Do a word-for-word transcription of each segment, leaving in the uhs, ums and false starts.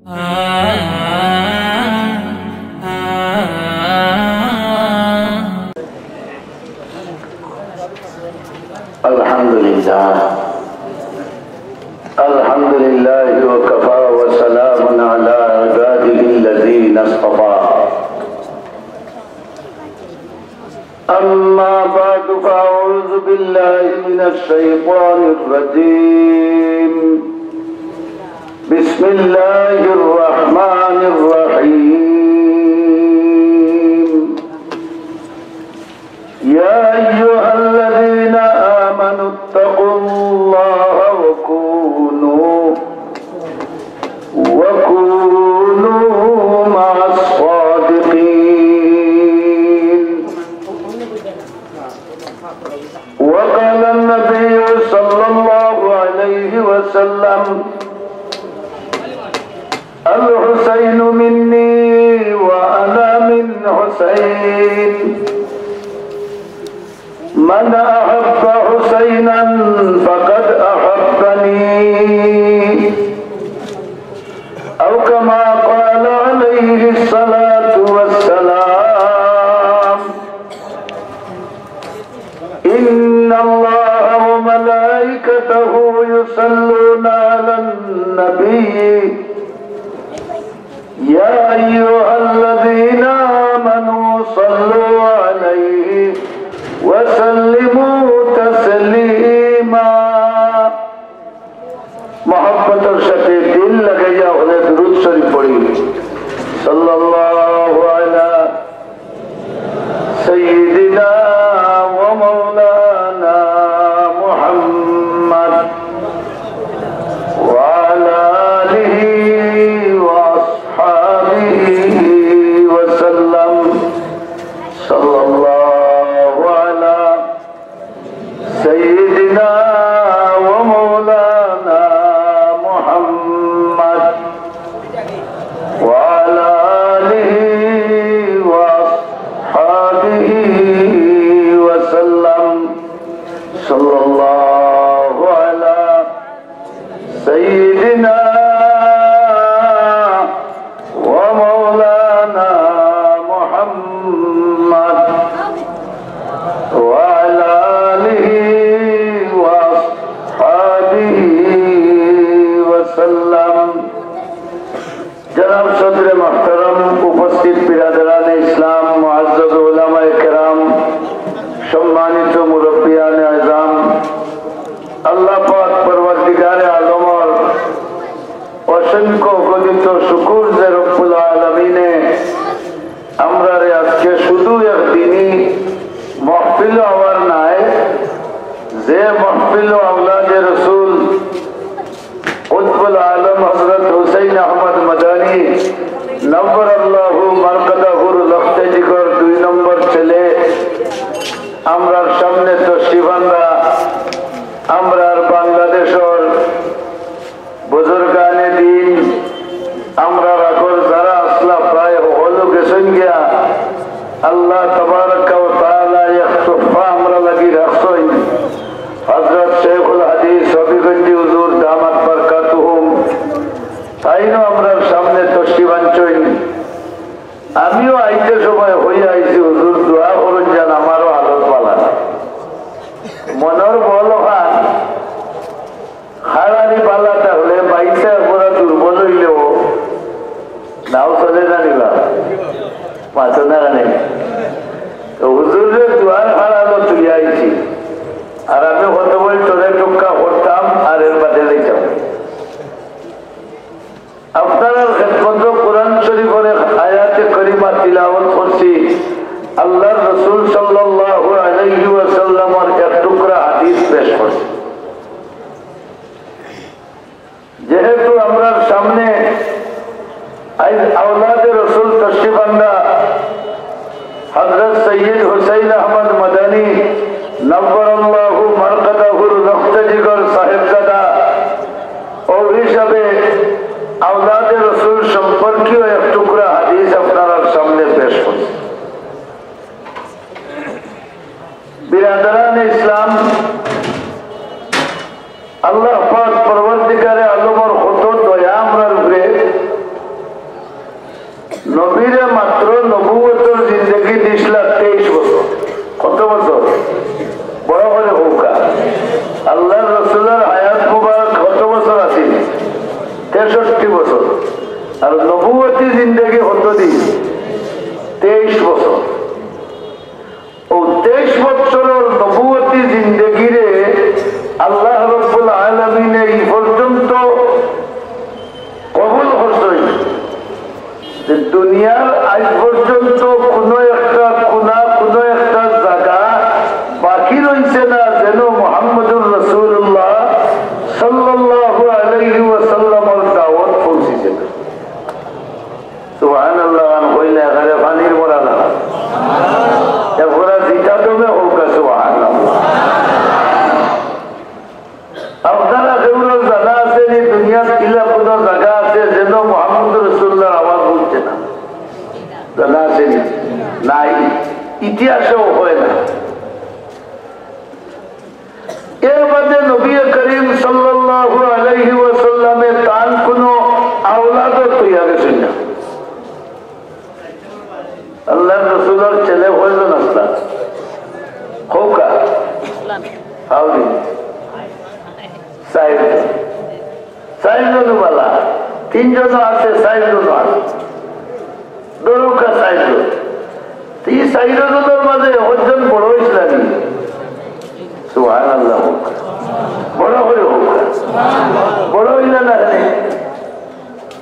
الحمد لله. الحمد لله وكفى وسلام على عباده الذين اصطفى. أما بعد فأعوذ بالله من الشيطان الرجيم. بسم الله الرحمن الرحيم. يا أيها الذين آمنوا اتقوا الله وكونوا وكونوا مع الصادقين. وقال النبي صلى الله عليه وسلم: الحسين مني وأنا من حسين، من أحب حسينا فقد أحبني، أو كما قال عليه الصلاة والسلام. إن الله وملائكته يصلون على النبي، يا أيها الذين آمنوا صلوا عليه وسلموا تسليما. মহব্বতর সাথে দিল লাগাইয়া হকলে দুরূদ শরীফ পড়ি। সাল্লাল্লাহু আলা سيدنا ومولانا محمد وعلى آله وأصحابه وسلم. صلى الله على سيدنا ومولانا محمد وعلى آله وأصحابه وسلم. صلى الله على سيدنا ومولانا محمد وعلى آله وأصحابه وسلم. জনাব সদরে মুহতারাম, উপস্থিত বিরাদরানে ইসলাম, মুআজ্জাজ উলামায়ে কেরাম, সম্মানিত মুরব্বিয়ানে আযম, আল্লাহ পাক পরওয়ারদিগারে আলমর অসংখ্য অগণিত শুকুর যে রব্বুল আলামিনে আমরারে আজকে শুধু এক দিনি মাহফিল আওয়ার নায়, যে মাহফিল আওলাদে রসুল কুতবুল আলম হযরত হুসাইন আহমদ মাদানী নব্বরাল্লাহু মারকাদাহুর লখতে জিগর দুই নম্বর ছেলে আমরার সামনে তশরিফ আনরা, আমরার বাংলাদেশর বুজুর্গানে দ্বীন, আমরার আগর যারা আছলা প্রায় হকলউ গেছইন গিয়া। আল্লাহ তাবারাকা ওয়া তাআলা এক তোহফা আমরার লাগি রাখছইন। হযরত শেখুল হাদিস হবিগঞ্জি হুজুর দামাত বারকাতুহুম, তাইনও আমরার সামনে তশরিফ আনছইন। আমিও আইতে সময় কইয়া আইছি, হুজুর দোয়া করইন যেন আমারও হালত ভালা নায়। মনর বল অখান খাড়ারি ভালা থাকলে বাইচ্চা পুরা দুর্বল অইলেও নাও চলে না নি বা? মাতো না কেনে? তো হুজুররে দুয়ার খাড়ালো তুলিয়া আইছি। আর আমি কত বই তোরে টুক্কা করতাম আর এর বাদে যাইতাম। আপনারার খেদমতো কোরআন শরীফর এক আয়াতে করিমা তিলাওয়াত করছি। আল্লাহর রসুল সাল্লাল্লাহু আলাইহি ওয়াসাল্লামর এক টুকরা হাদিস পেশ করছি। যেহেতু আমরার সামনে আইজ আওলাদে রসুল তশরিফ আনরা হযরত সৈয়দ হুসাইন আহমদ মাদানী নব্বরাল্লাহু মারকাদাহুর লখতে জিগর সাহেবজাদা, অউ হিসাবে আওলাদে রসুল সম্পর্কীয় এক টুকরা হাদিস আপনারার সামনে পেশ করছি। বিরাদরানে ইসলাম, আল্লাহ পাক পরওয়ারদিগারে আলমর কত দয়া আমরার উপরে। বছর। আর নবুয়তি জিন্দেগি কতদিন? তেইশ বছর। অউ তেইশ বছরর নবুয়তি জিন্দেগিরে আল্লাহ রাব্বুল আলামিনে ই পর্যন্ত কবুল করছইন যে দুনিয়ার আইজ পর্যন্ত কুনু একটা কুনা, কুনু একটা জাগা বাকি রইছে না যেন মুহাম্মদুর রাসূলুল্লাহ সাল্লাল্লাহু আলাইহি ওয়াসাল্লামর দাওয়াত পৌঁছিছে না। সুবহানাল্লাহ, আন কইলে একেবারে পানির মরা না। এরপরে জিতা দমে কউক্কা সুবহানাল্লাহ। আপনারা কেউরর জানা আছে নি দুনিয়াত কিলা কুনু জাগা আছে যেন মুহাম্মদুর রাসূলুল্লাহর আওয়াজ হুনছে না? জানা আছে নি? নাই, ইতিহাসেও হয় না। এর বাদে নবী করিম সাল্লাল্লাহু আলাইহি ওয়াসাল্লামে তান কুনু আওলাদও থইয়া গেছইন না। আল্লাহর রসুলর ছেলে কয়জন আছলা? কউক্কা। হাউরি। চাইরজন। চাইরজন বালা। তিনজন আছে, চাইরজন আছে। ধরউক্কা চাইরজন। ই চাইরজনর মাঝে একজন বড় অইছলা নি? সুবহানাল্লাহ। বড় করি কউক্কা। বড় অইলা না কেনে?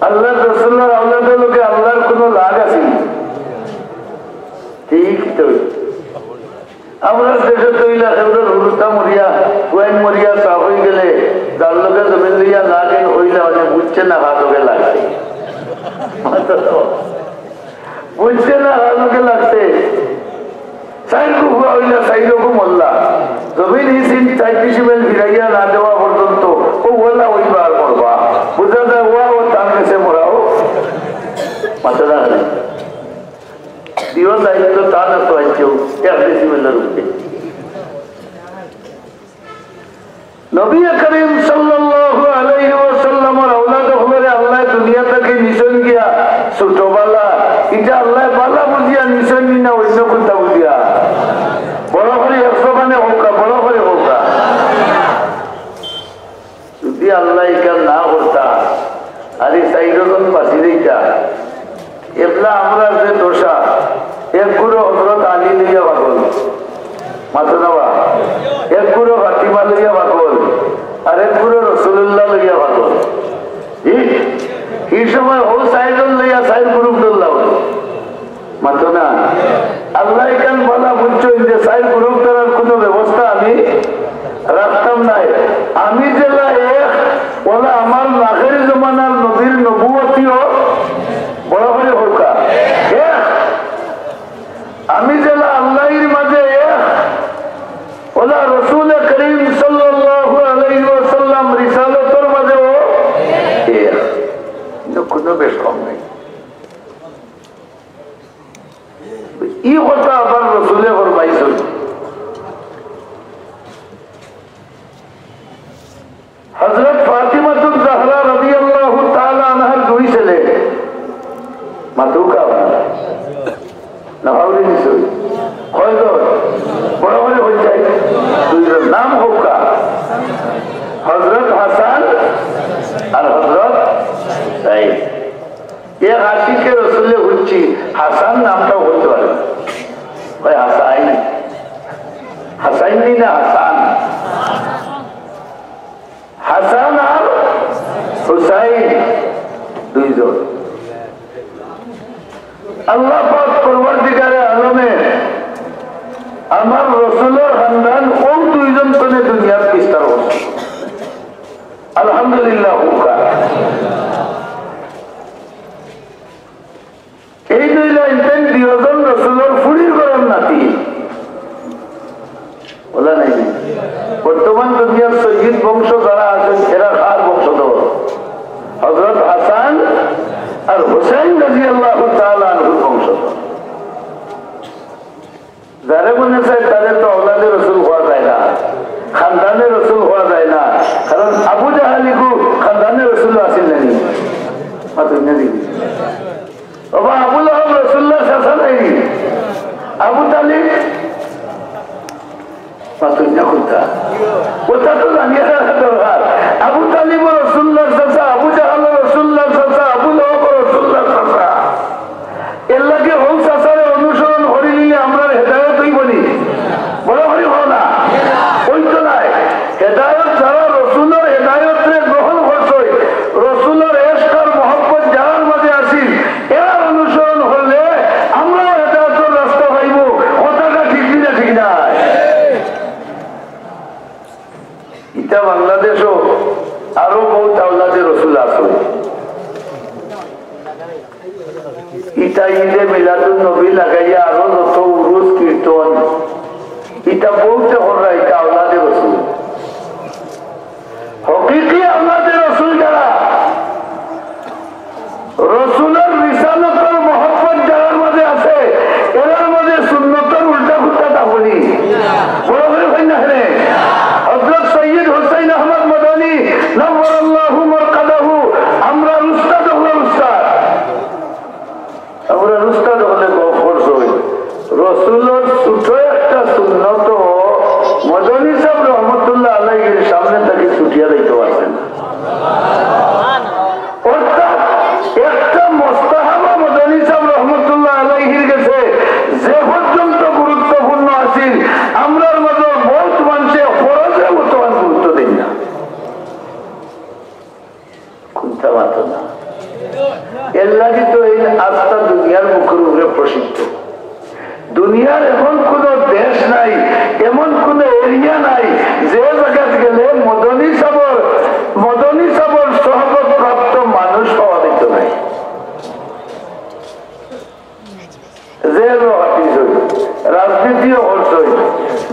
আল্লাহর রসুলর আওলাদর লগে আল্লাহর কুনু লাগ আছে নি? ঠিক তো। আমরার দেশো তো অইলা কেউরর হুরুতা মরিয়া, ফুয়াইন মরিয়া, সাফ অইগেলে, যার লগে জমিন লইয়া লাগ অইলা, অনে বুঝছে না কার লগে লাগছে। বুঝছে না কার লগে লাগছে। চাইরগু ফুয়া অইলা, চাইরগু মরলা। জমিন ই সিন চাইর ডিসিমেল ফিরাইয়া না দেওয়া পর্যন্ত অউ অলা অইবা আর মরবা। বুঝা যায়, ওয়া ও তান গেছে মরাও। মাথা না খালি। দিও চাইলে তো তা না তো আইছেও, এক ডিসিমেলর উপরে। নবী করিম সাল্লাল্লাহু আলাইহি ওয়াসাল্লামর আওলাদ অকলরে আল্লায় দুনিয়া থাকি নিছইন গিয়া ছোটবালা, ইটা আল্লায় বালা বুঝিয়া নিছইন নি না অইন্য কুনতা বুঝিয়া? বড় করি একশো খানে কউক্কা, বড় করি কউক্কা। যুদি আল্লায় ইখান না করতা, আর ই চাইরজন বাঁচি যাইতা, এবলা আমরার যে দশা, এক গুরু হযরত আলী লইয়া পাগল, মাতো না বা? এক গুরু ফাতিমা লইয়া পাগল, আর এক গুরু রাসূলুল্লাহ লইয়া পাগল। ই, ই সময় হউ চাইরজন লইয়া চাইর গ্রুপ ধরলা অইলো। মাতো না। আল্লায় ইখান বালা বুঝছইন যে চাইর গ্রুপ ধরার কুনু ব্যবস্থা আমি রাখতাম নায়। আমি যেলা এক, অলা আমার আখেরি জমানার নবীর নবুয়তিও বড় করি কউক্কা। এক। আমি যেলা আল্লাহর মাঝে এক, অলা রসুল করিম সাল্লাল্লাহু আলাইহি ওয়াসাল্লাম রিসালতর মাঝেও এক। ইনো কুনু বেশ কম নাই। ই কথা আবার রসুলে ফরমাইছইন। হযরত ফাতিমাতুজ জাহরা রাদিয়াল্লাহু তাআলা আনহার দুই ছেলে। মাতউক্কা। না, হাউরি দিছইন। কয়জন? বড় করি কইন চাই। দুইজন। নাম কউক্কা। হযরত হাসান আর হযরত হুসাইন। এক আশিকে রসুলে হুনছি, হাসান নামটাও কইতে পারে না। কয় হাসাইন। হাসাইন নি না হাসান। হাসান আর হুসাইন দুইজন। আল্লাহ পাক পরওয়ারদিগারে আলমে আমার রসুলর খানদান অউ দুইজন তনে দুনিয়াত বিস্তার করছে। আলহামদুলিল্লাহ কউক্কা। এই দুই লাইন তাইন দুইজন রসুলর ফুড়ির ঘরর নাতি। অলা নায়নি? বর্তমান দুনিয়ার সৈয়দ বংশ যারা আছইন, এরা কার বংশধর? হযরত হাসান আর হুসাইন রাদিয়াল্লাহু তাআলা আনহুর বংশধর। যারে মনে চায় তারে তো আওলাদে রসুল কওয়া যায় না, খানদানে রসুল কওয়া যায় না, কারণ আবু জাহাল ইগু খানদানে রসুল আছিল নানি? মাতইন না দেখি। ওবা, আবু লাহাব রসুলুল্লাহর চাচা নায়নি? আবু তালিব? মাতইন না কুনতা? অটা তো জানিয়া রাখা দরকার। আবু তালিবও রসুলুল্লাহর চাচা, আবু জাহালও রসুলুল্লাহর ইটা ঈদে মিলাদুন নবী লাগাইয়া আরো যত উরুস কীর্তন, ইটা বউতে কররা, ইটা আওলাদে রসুল। হকিকি আওলাদে রসুল যারা, রসুলর রিসালতর মহব্বত যারার মাঝে আছে, এরার মাঝে সুন্নতর উল্টা পুল্টা তা বলি। বড় করে কই না রে। হযরত সৈয়দ হুসাইন আহমদ মদনী নওয়ারাল্লাহু মারকাদাহু, আমরার উস্তাদ অকলর উস্তাদ। আমরার উস্তাদ অকলে গফ করছইন। রসুলর ছোট একটা সুন্নত মদনী সাহেব রহমতুল্লাহ আলাইহির সামনে থাকি ছুটিয়া যাইতে পারছে না। অর্থাৎ একটা মোস্তাহাবা মদনী সাহেব রহমতুল্লাহ আলাইহির গেছে যে পর্যন্ত গুরুত্বপূর্ণ আছিল, আমরার মাঝে বহুত মানষে ফরজে বর্তমান গুরুত্ব দেন না। কুন্তা মাতো না। এর লাগি তো এই আস্তা দুনিয়ার মুখর উপরে প্রসিদ্ধ। দুনিয়ার এমন কোনো দেশ নাই, এমন কোনো এরিয়া নাই, যে জাগাত গেলে মদনী সাবর, মদনী সাবর সহবত প্রাপ্ত মানুষ পাওয়া যেত নাই। জেলও হাফিজ অই, রাজনীতিও করছইন,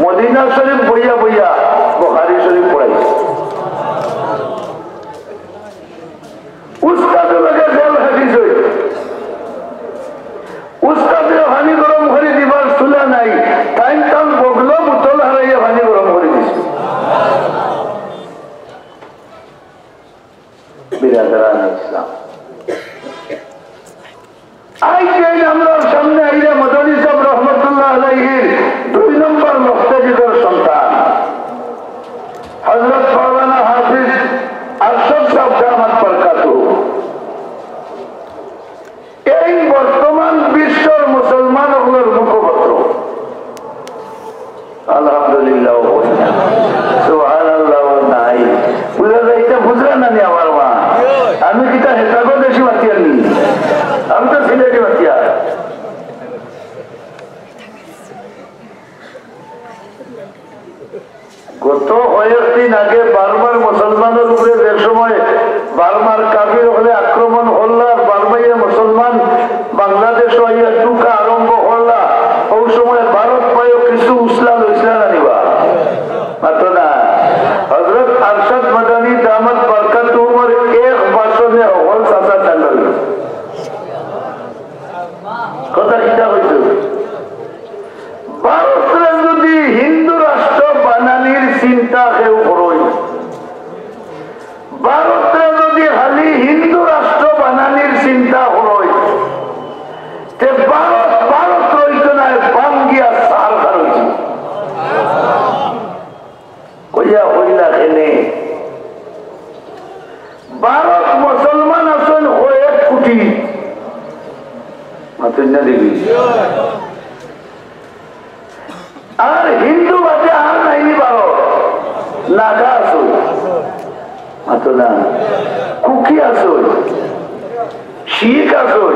মদিনা শরীফ বইয়া বইয়া বুখারী শরীফ পড়াইছইন। উস্তাদ লগে জেল হাফিজ অই, উস্তাদরে পানি গরম করি দিবার চুলা নাই, তাইন তান বগলো বোতল হারাইয়া পানি গরম করি দিছে। বিরাদরান ইসলাম, আইজ এই আমরার সামনে আইরা মদনী সাব রহমতুল্লাহ আলাইহির দুই নম্বর মুক্তাদিদর সন্তান হযরত মাওলানা হাফিজ আরশাদ সাব দামাত বারকাতুহু। এই বর্তমান বিশ্বর মুসলমান অকলর মুখপত্র। আলহামদুলিল্লাহ। সুবহানাল্লাহ নাই। বুঝা যায়, ইটা বুঝরা না নি আমার মা? আমি কিতা হেতাগো দেশি মাতিয়ার নি? আমি তো সিলেটি মাতিয়ার। গত কয়েকদিন আগে বার্মার মুসলমানর উপরে যে সময় বার্মার কাফির অকলে আক্রমণ করলা, আর বার্মাইয়া মুসলমান বাংলাদেশো আইয়া ঢুকা আরম্ভ করলা, অউ সময় ভারত ভাইও কিছু উসলা লইছলা না নি বা? মাতো না। হযরত আরশাদ মাদানী দামাত বারকাতুহুমর এক ভাষণে হকল চাচা ঠান্ডা অইগেছে। কথা কিতা কইছে? ভারতরে যদি হিন্দু রাষ্ট্র বানানির চিন্তা কেউ করইন, ভারতরে যদি খালি হিন্দু রাষ্ট্র বানানির চিন্তা করইন, তে ভারত ভারত রইতো নায়, ভাঙ্গিয়া ছারখার অইযিবো। কইয়া কইলা কেনে? ভারত মুসলমান আছইন কয়েক কোটি। মাতইন না দেখি। আর হিন্দু বাদে আর নাই নি ভারত। নাগা আছইন। মাতো না। কুকি আছইন। শিখ আছইন,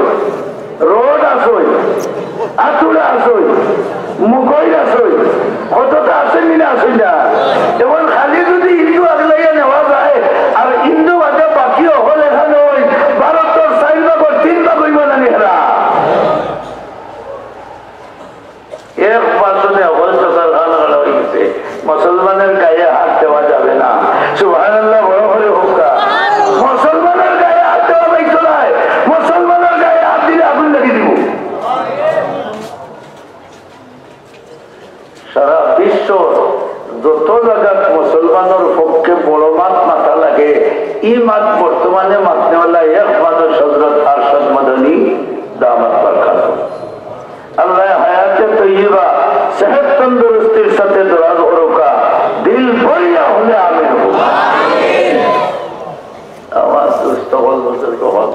রড আছইন, আতুরা আছইন, মুগল আছইন, কততা আছইন নি না আছইন না? অখন খালি যদি হিন্দু আগলাইয়া নেওয়া যায়, আর হিন্দু বাদে বাকি হকল এখান অইন, ভারতর চাইর ভাগর তিন ভাগ অইবো না নি হেরা? এক ভাষণে হকল চাচার কান কাটা অইগেছে। মুসলমানের গায়ে হাত দেওয়া যাবে না। সুবহানাল্লাহ, বড় করি কউক্কা। মুসলমানের গায়ে হাত দেওয়া যাইতো নায়। মুসলমানের গায়ে হাত দিলে আগুন লাগি দিবো। সারা বিশ্ব যত জাগাত মুসলমানর পক্ষে বড় মাত মাতা লাগে, ই মাত বর্তমানে মাতনেওয়ালা এক মানুষ হযরত আরশাদ মাদানী দামাত বারকাতুহু। আল্লাহ হায়াতে তৈয়বা, সেহত তন্দুরুস্তির সাথে দরাজ করউক্কা, দিল ভরিয়া হলে আমিন কউক্কা। আমার দোস্ত অকল, বুজুর্গ অকল,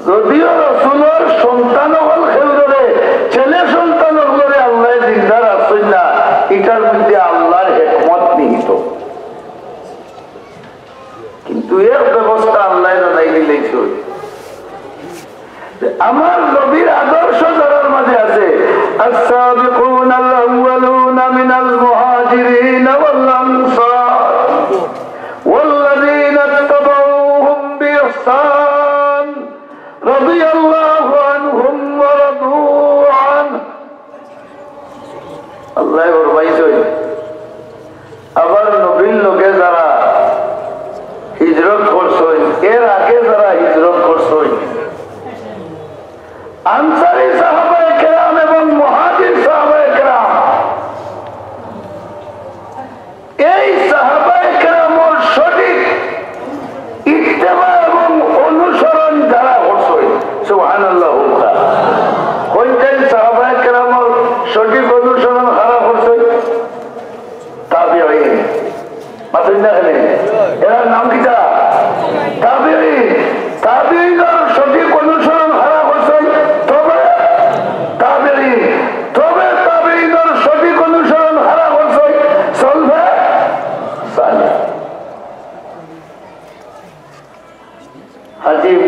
যদিও রসুলর সন্তান অকল কেউররে, ছেলে সন্তান অকলরে আল্লায় জিন্দা রাখছইন না, ইটার মধ্যে আল্লাহর হিকমত নিহিত। কিন্তু এর ব্যবস্থা আল্লায় বানাই দিলেই চলে। আমার নবীর আদর্শ যারার মাঝে আছে, السابقون الأولون من المهاجرين والأنصار والذين اتبعوهم بإحسان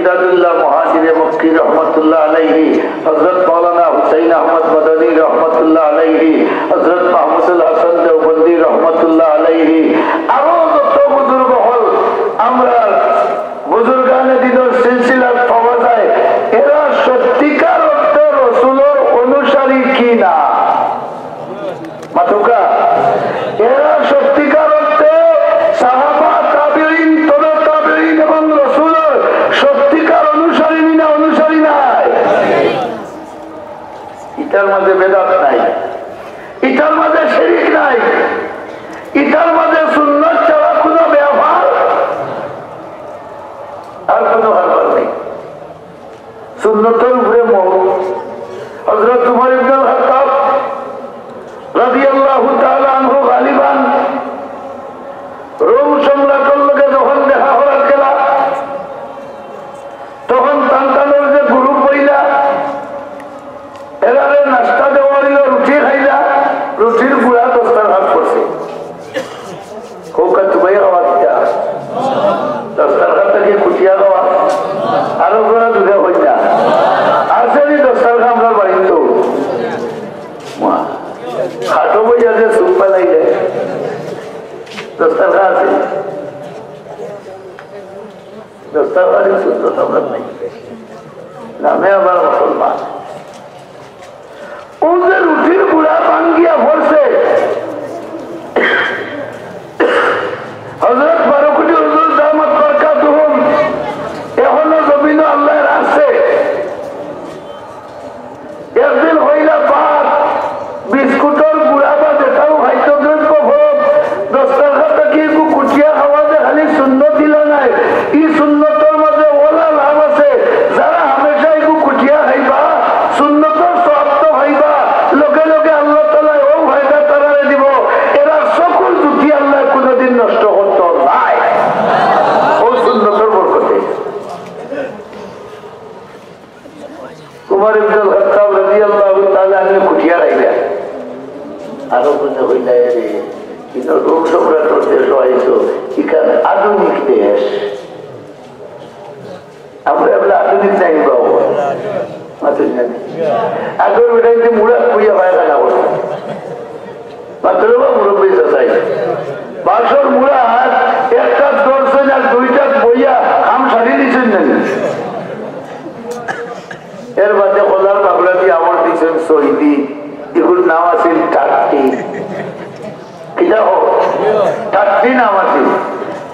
আসাদুল্লাহ মুহাজিরে মক্কি রহমতুল্লাহ আলাইহি, হযরত মাওলানা হুসাইন আহমদ মাদানী রহমতুল্লাহ আলাইহি, হযরত মাহমুদুল হাসান দেওবন্দি রহমতুল্লাহ আলাইহি, আরো যত বুজুর্গ অকল আমরার বুজুর্গানে দ্বীনর সিলসিলাত পাওয়া যায়, এরা সত্যিকার অর্থে রসুলর অনুসারী কি না? মাতুক্কা, এরা সত্যিকার অর্থে সাহাবা, তাবেঈন, তবে তাবেঈন এবং রসুলর সত্যিকার অনুসারী নি না অনুসারী নায়? ইটার মাঝে বেদাত নাই, ইটার মাঝে শিরিক নাই, ইটার মাঝে সুন্নত ছাড়া কোনো ব্যাপার আর কোনো কারবার নেই। সুন্নতর উপরে মউত। হযরত উমর ইবনুল খাত্তাব রাদিয়াল্লাহু তাআলা আনহু গালিবান রোম সম্রাটর লগে যখন দেখা করাত গেলা, তখন তান তানর যে গ্রুপ অইলা, এরারে নাস্তা দেওয়া অইলো, রুটি খাইলা, রুটির গুড়া দস্তরখান পড়ছে। কউক্কা তুমাইয়া খাওয়া কিতা? দস্তরখান থাকি কুটিয়া খাওয়া। আরো করা দুধে হই না। আছে নি দস্তরখান আমরার বাড়িত? মা, খাটো বইয়া যে সুপ বানাইলে। দস্তরখান আছে। দস্তরখানি সুন্নত আমরার নাই। নামে আবার মুসলমান। অউ যে রুটির গুড়া ভাঙ্গিয়া পড়ছে, হযরত বারো কোটি হুজুর দামাত বারকাতুহুম এখনো জমিনো আল্লায় রাখছে। একদিন কইলা, "ভাত, বিস্কুটর গুড়া বা যেটাও খাদ্য দ্রব্য ফরত, দস্তরখান থাকি একটু কুটিয়া খাওয়া যে খালি সুন্নত ইলা নায়, ই সুন্নতর মাঝে অলা লাভ আছে, যারা হামেশা একটু কুটিয়া খাইবা, সুন্নতর সওয়াব তো পাইবা, লগে লগে আল্লাহ তাআলায় অউ ফায়দা তারারে দিবো, এরার চকুর জুতি আল্লায় কুনুদিন নষ্ট করতো নায়।" অউ সুন্নতর বরকতে। উমর ইবনুল খাত্তাব রাদিয়াল্লাহু তাআলা আনহু কুটিয়া খাইলা। আরো মনে হইলা, "এরে, কিন্তু রোম সম্রাটর দেশো আইছো, ইখান আধুনিক দেশ।" আমরা এবলা আধুনিক নাই বাবু। আধুনিক নাই। আগর বেটাইন্তে মুড়াত বইয়া পায়খানা করতো। মাতরবা মুরব্বি চাচাই। বাঁশর মুড়াত একটাত ধরছইন আর দুইটাত বইয়া কাম সারি দিছইন না নি? এর বাদে কলার বাগড়া দি আমর দিছইন সইদি, ইগুর নাম আছিল টাট্টি। কিতা হোক? টাট্টি নাম আছিল।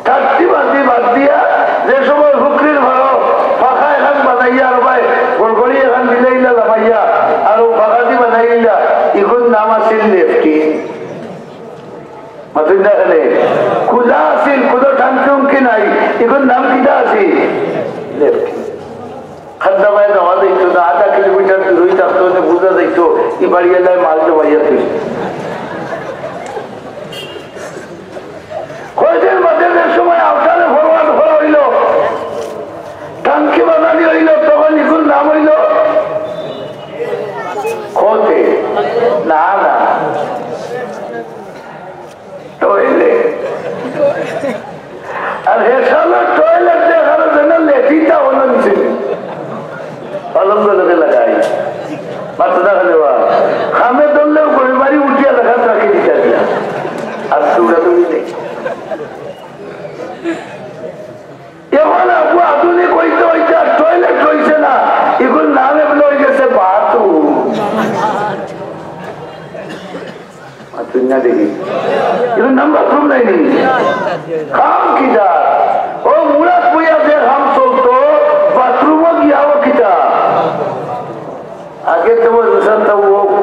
টাট্টি বাদ দি, বাদ দিয়া যে সময় ফুকরির ঘরো ফাঁকা এখান বানাইয়া আর ভাই গড়গড়ি এখান দিলে ইলা লামাইয়া আর অউ ফাঁকা দি বানাইলা, ইগুর নাম আছিল লেফটিন। মাতইন না কেনে? খুলা আছিল, কুনু টাংকি উংকি নাই। ইগুর নাম কিতা আছিল? লেফটিন। খাদ্দা বায় যাওয়া যাইতো না, আধা কিলোমিটার দূরই থাকতো, অনে বুঝা যাইতো, ই বাড়িআলায় মাল জমাইয়া থইছে। কয়দিন বাদে যে সময় আউটারে ফরওয়ার্ড করা অইলো, টাংকি বানানি অইলো, তখন ইগুর নাম অইলো কতে? না, না। টয়লেট। আর হে শালা টয়লেট দেখার জন্য লেটিনটা অনো নিছে। অলম করে লাগাই। মাথা দেখা দেওয়া। খামে ধরলেও গড়ি মারি উঠিয়া দেখা তাকে দিতে দিয়া। আর দৌড়াদৌড়ি নেই। এখন আবু আধুনিক অইতে অইতে আর টয়লেট রইছে না। ইগুর নাম এবলা অই গেছে বাথরুম। আর তুই না দেখি, ইগুর নাম বাথরুম নায় নি? কাম কিতা? অউ মুড়াত বইয়া যে কাম চলতো, বাথরুমো গিয়াও কিতা? আগে তো অউ রুশান তো অউ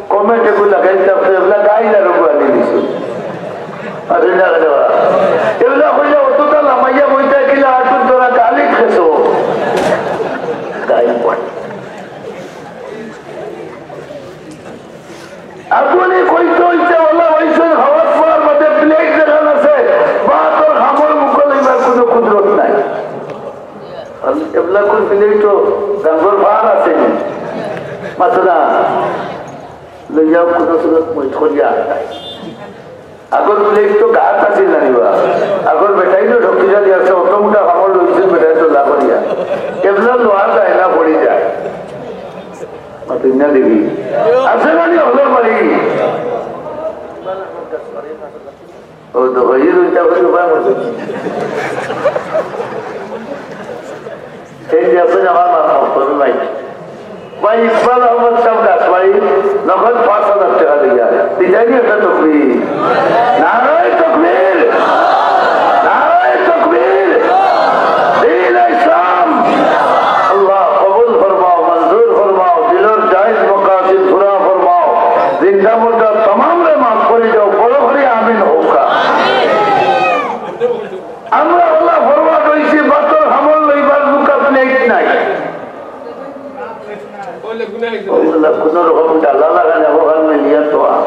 কমেন্ট এগু লাগাইতাম, তো এবলা গাইল আর অগু আনি দিছে। আর এটা আগে দেওয়া। এবলা কইলে অতটা লামাইয়া বইতা কিলা আটুর ধরা গালি খেছো। গাইল পড়ে। আপনি কইতে অইতে অলা অইছে, খাওয়াত পাওয়ার বাদে প্লেট যেখান আছে, বা তোর খামর মুখো লইবার কুনু কুদরত নাই। আর এবলা কুন প্লেট তো গাঙ্গর ভার আছে নি? মাথা না। লইয়া কুনু সুরত মইত করিয়া। আগর প্লেট তো গাত আছিল না নিবা। আগর বেটাই তো শক্তিশালী আছে, অত মোটা খামর লইছিল বেটাই তো লা করিয়া। লোয়া যায় না, পড়ি যায়। মাতুন না দেখি। আছে না নি হকলর বাড়ি? ও তো হই রইতা হই উপায় মতো। এই যে আপনি আমার মা-, মা-, মা-, ভাই ইকবাল আহমদ সাহেব রাজবাড়ি নগদ পাঁচ হাজার টাকা দিয়া। দিতাইনি একটা তকবীর। নারায়ে তকবীর। নারায়ে তকবীর। দ্বীন ইসলাম। আল্লাহ কবুল ফরমাও, মঞ্জুর ফরমাও, দিলর জায়েজ মকাসিদ পুরা ফরমাও। জিন্দা মুর্দা তামামরে মাফ করি দেও। বড় করি আমিন কউক্কা। আমরা অলা forward অইছি, বাতর হামল লইবার জুকাত নেই নাই। অগুলা কুনু রকম ডালা লাগানি, অখান মিলিয়া তো আর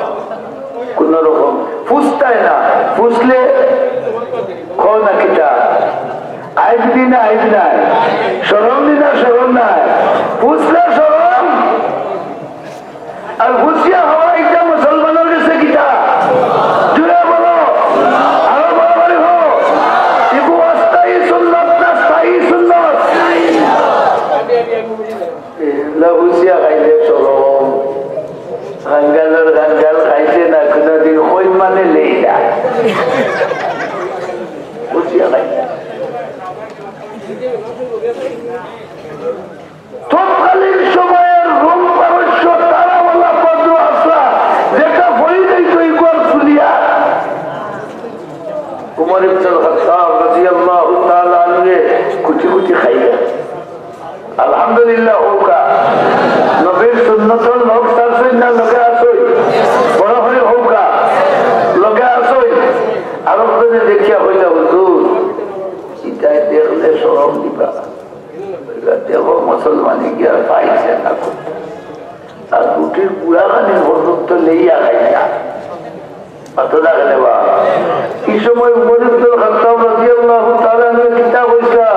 কুনু রকম ফুসতায় না। ফুসলে কও না কিতা? আইব নি না আইব নাই? শরম নি না শরম নাই? ফুসলে শরম। আর ফুসিয়া খাওয়া ইটা মুসলমানর গেছে কিতা? জুরে বলো, আরো বাড়াবাড়ি কও। ইগু অস্থায়ী সুন্নত না স্থায়ী সুন্নত? এগুলা ফুসিয়া খাইলে শরম। গাঙ্গালর গাঙ্গাল খাইছে না কুনুদিন, কই মানে লেইলা। ফুসিয়া খাইলে। তৎকালীন সময়ের রোম পারস্য তারাওয়ালা বদরু আসলা যেটা পড়ি যাইত ইগুয়ার ফুলিয়া। উমর ইবনুল খাত্তাব রাদিয়াল্লাহু তাআলা আনহু কুটি কুটি খাইলা। আলহামদুলিল্লাহ কউক্কা। নবীর সুন্নতর লগ ছাড়ছইন না, লগে আছইন। বড় করি কউক্কা। লগে আছইন। আরক জনে দেখিয়া কইলা, "হুজুর, ইটায় দেখলে শরম দিবা।" দেখো, মুসলমানে গিয়া পাইছে না। আর রুটির গুড়া খানি পর্যন্ত লেইয়া খাইলা। অত দেখলে বা, এই সময় উমর ইবনুল খাত্তাব রাদিয়াল্লাহু তাআলা আনহু কিতা কইছলা,